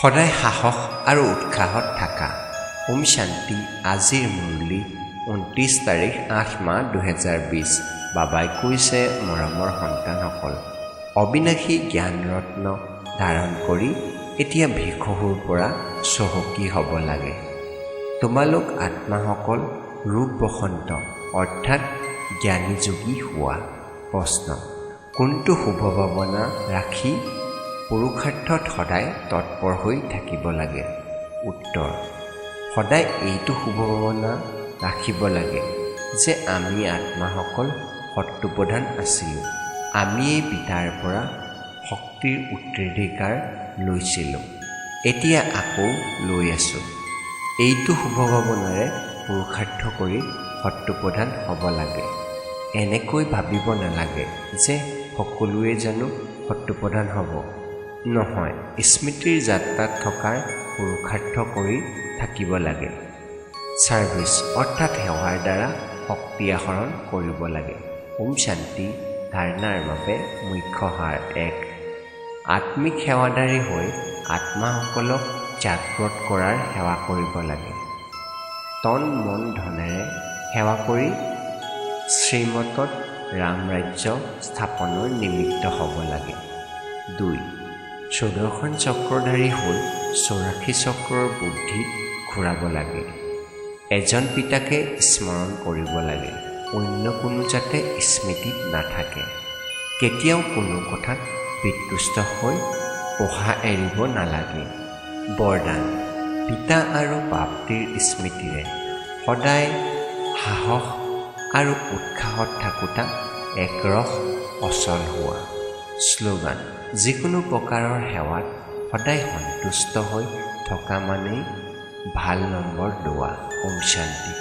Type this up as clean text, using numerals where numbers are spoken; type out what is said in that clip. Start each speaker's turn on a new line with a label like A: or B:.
A: সদায় সাহস আৰু উৎসাহত থাকা। ওম শান্তি। আজিৰ মুৰলী, 29 তাৰিখ, 8 মাহ, 2020। বাবাই কৈছে, মৰমৰ সন্তানসকল, অবিনাশী জ্ঞান ৰত্ন ধাৰণ কৰি এতিয়া ভিকহুৰ পৰা চহকী হ'ব লাগে। তোমালোক আত্মাসকল ৰূপ বসন্ত অৰ্থাৎ জ্ঞানীযোগী হোৱা। প্ৰশ্ন: কোনটো শুভ ভাৱনা ৰাখি পুৰুষাৰ্থত সদায় তৎপৰ হৈ থাকিব লাগে? উত্তৰ: সদায় এইটো শুভ ভাৱনা ৰাখিব লাগে যে আমি আত্মাসকল সত্ত্বপ্ৰধান আছিলোঁ। আমিয়েই পিতাৰ পৰা শক্তিৰ উত্তৰাধিকাৰ লৈছিলোঁ, এতিয়া আকৌ লৈ আছোঁ। এইটো শুভ ভাৱনাৰে পুৰুষাৰ্থ কৰি সত্ত্বপ্ৰধান হ'ব লাগে। এনেকৈ ভাবিব নালাগে যে সকলোৱে জানো সত্ত্বপ্ৰধান হ'ব। নহয়, স্মৃতিৰ যাত্ৰাত থকাৰ পুৰুষাৰ্থ কৰি থাকিব লাগে। ছাৰ্ভিচ অৰ্থাৎ সেৱাৰ দ্বাৰা শক্তি আহৰণ কৰিব লাগে। ওম শান্তি। ধাৰণাৰ বাবে মুখ্য সাৰ: এক, আত্মিক সেৱাধাৰী হৈ আত্মাসকলক জাগ্ৰত কৰাৰ সেৱা কৰিব লাগে। তন, মন, ধনেৰে সেৱা কৰি শ্ৰীমতত ৰাম ৰাজ্য স্থাপনৰ নিমিত্ত হ'ব লাগে। দুই, সুদৰ্শন চক্ৰধাৰী হৈ 84 চক্ৰৰ বুদ্ধি ঘূৰাব লাগে। এজন পিতাকে স্মৰণ কৰিব লাগে, অন্য কোনো যাতে স্মৃতিত নাথাকে। কেতিয়াও কোনো কথাত বিতুষ্ট হৈ পঢ়া এৰিব নালাগে। বৰদান: পিতা আৰু প্ৰাপ্তিৰ স্মৃতিৰে সদায় সাহস আৰু উৎসাহত থাকোঁতা একৰস অচল হোৱা। শ্লোগান: যিকোনো প্ৰকাৰৰ সেৱাত সদায় সন্তুষ্ট হৈ থকা মানেই ভাল নম্বৰ লোৱা। ওম শান্তি।